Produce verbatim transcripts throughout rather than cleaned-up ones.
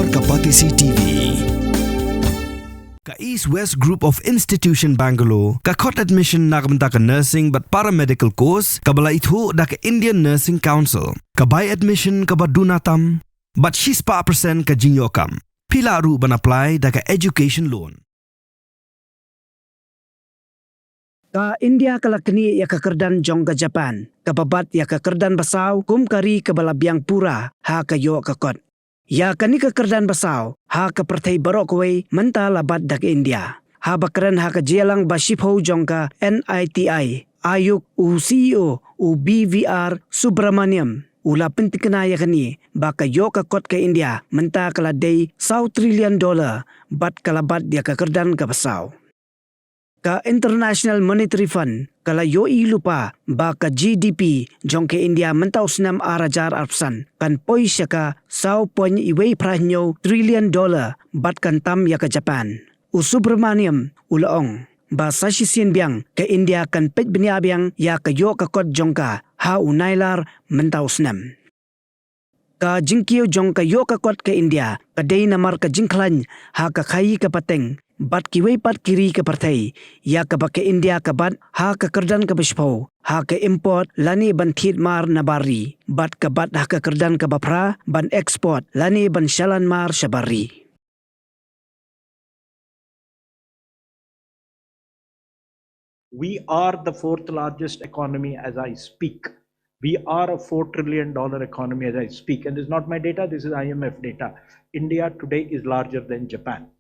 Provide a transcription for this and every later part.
Ka Batesi T V. Ka East West Group of Institution Bangalore ka khot admission na ka bynta ka nursing bad paramedical course kaba la ithuh da ka Indian Nursing Council. Ka bai admission kaba duna tam bad shispah percent ka jingïoh kam. Phi lah ruh ban apply da ka education loan. Ka India ka la knieh ïa ka kyrdan jong ka Japan kaba bat ïa ka kyrdan basaw kum ka ri kaba la biang pura ha ka ïoh ka kot. Ïa kane ka kyrdan basaw ha ka pyrthei baroh kawei mynta la bat da ka India. Haba kren ha ka jingïalang ba shiphew jong ka N I T I, Ayuk, u C E O u B V R Subramaniam u la pyntikna ïa kane ba ka ïoh ka kot ka India mynta ka la dei saw trillion dollar bad ka la bat ïa ka kyrdan kaba saw. Ka International Monetary Fund ka la ïohi lypa ba ka G D P jong ka India mynta u snem ar hajar arphew san kan poi sha ka saw point wei phra hynñiew trillion dollar bad kan tam ïa ka Japan. U Subramaniam u la ong ba sa shisien biang ka India kan peit bniah biang ïa ka ïoh ka kot jong ka ha u Nailar mynta u snem. Ka jingkiew jong ka ïoh ka kot ka India ka dei namar ka jingkhlaiñ ha ka khaii ka pateng bad kiwei pat ki ri ka pyrthei, ïa kaba ka India ka bat ha ka kyrdan kaba shiphew ha ka import lane ban thied mar na bar ri bad ka bat ha ka kyrdan kaba phra ban export lane ban shalan mar sha bar ri. We are the fourth largest economy as I speak. We are a four trillion dollar economy as I speak. And this is not my data, this is I M F data. India today is larger than Japan.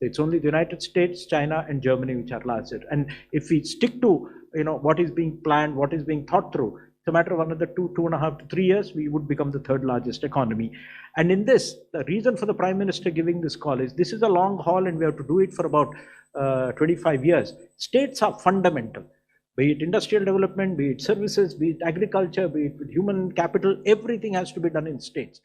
It's only the United States, China, and Germany which are larger. And if we stick to, you know, what is being planned, what is being thought through, it's a matter of another two, two and a half to three years, we would become the third largest economy. And in this, the reason for the Prime Minister giving this call is this is a long haul and we have to do it for about uh, twenty-five years. States are fundamental, be it industrial development, be it services, be it agriculture, be it with human capital, everything has to be done in states.